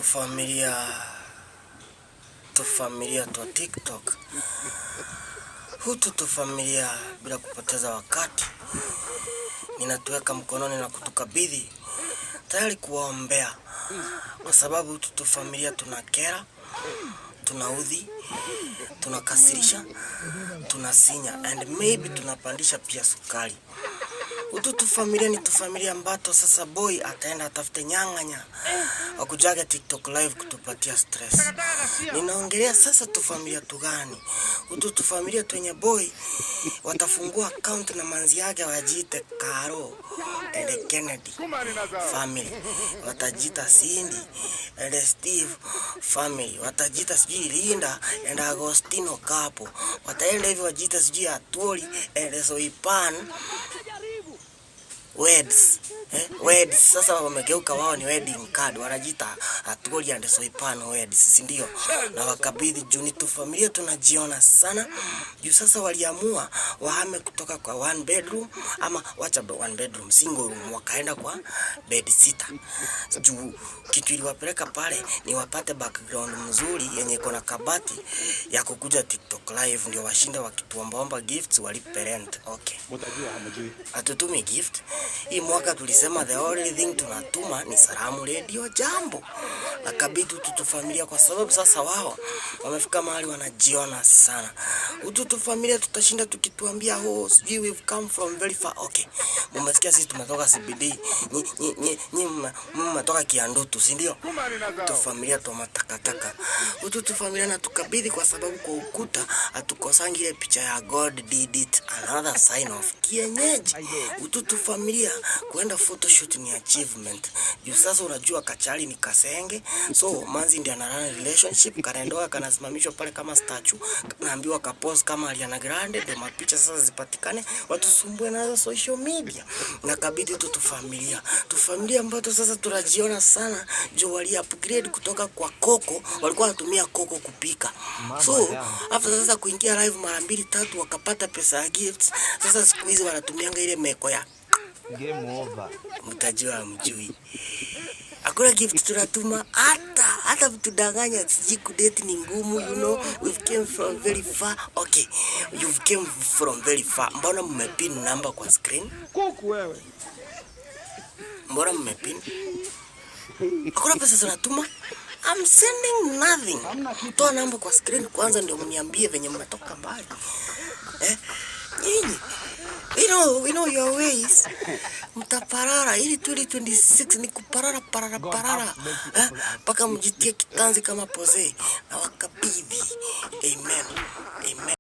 Tufamilia, tufamilia twa TikTok hutu tufamilia, bila kupoteza wakati, ninatuweka mkononi na kutukabidhi tayari kuwaombea, kwa sababu hutu tufamilia tunakera, tunaudhi, tunakasirisha, tunasinya and maybe tunapandisha pia sukari. Utu tufamilia ni tufamilia ambato sasa boy ataenda atafute nyang'anya wakujaga TikTok live kutupatia stress. Ninaongelea sasa tufamilia tugani? Utu tufamilia twenye boy watafungua account na manzi yake wajiite Karo and Kennedy family, watajita Cindy and Steve family, watajita sijui Linda and Agostino Kapo, wataenda hivi wajiita sijui Atwoli and Soipan weds, eh, weds. Sasa wamegeuka wao ni wedding card, wanajiita Atwoli and Soipan weds, si ndio? Na wakabidhi juu ni tu familia tunajiona sana juu sasa waliamua wahame kutoka kwa one bedroom, ama wacha one bedroom, single room, wakaenda kwa bed sitter. Juu kitu iliwapeleka pale ni wapate background mzuri yenye iko na kabati ya kukuja TikTok live, ndio washinde wakituombaomba gifts walipe rent. Okay, Mutajua hamjui. Hatutumi gift hii mwaka. Tulisema the only thing tunatuma ni salamu Radio Jambo na kabidi ututu familia, kwa sababu sasa wao wamefika mahali wanajiona sana. Ututu familia tutashinda tukituambia, "Oh, sijui we've come from very far." Okay, mumesikia sisi tumetoka CBD, nyi nyi nyi nyi mmetoka Kiandutu, si ndio? Tufamilia twa matakataka utu tufamilia na tukabidhi, kwa sababu kwa ukuta hatukosangi ile picha ya "God did it", another sign of kienyeji. Utu tufamilia kuenda photoshoot ni achievement. Juu sasa unajua kachali ni kasenge, so manzi ndiye ana run relationship, kanaendoa kanasimamishwa pale kama statue, naambiwa kapose kama Ariana Grande ndio mapicha sasa zipatikane, watusumbue nazo social media. Na kabidi tu tufamilia, tufamilia ambato sasa tunajiona sana juu wali upgrade kutoka kwa koko, walikuwa wanatumia koko kupika. So after sasa kuingia live mara mbili tatu wakapata pesa ya gifts. Sasa siku hizi wanatumianga ile meko ya Game over. Mtajua mjui. Hakuna gift tunatuma, hata hata mtudanganya sijui kudate ni ngumu, you know, we've came from very far. Okay, you've came from very far. Mbona mmepin namba kwa screen? Kuku wewe. Mbona mmepin? Hakuna pesa tunatuma. I'm sending nothing. Toa namba kwa screen kwanza ndio mniambie venye mmetoka mbali. Eh? Nyinyi. We know your ways. Mtaparara ili 2026 ni kuparara parara parara. Eh? Mpaka mjitie kitanzi kama pose. Na wakabidhi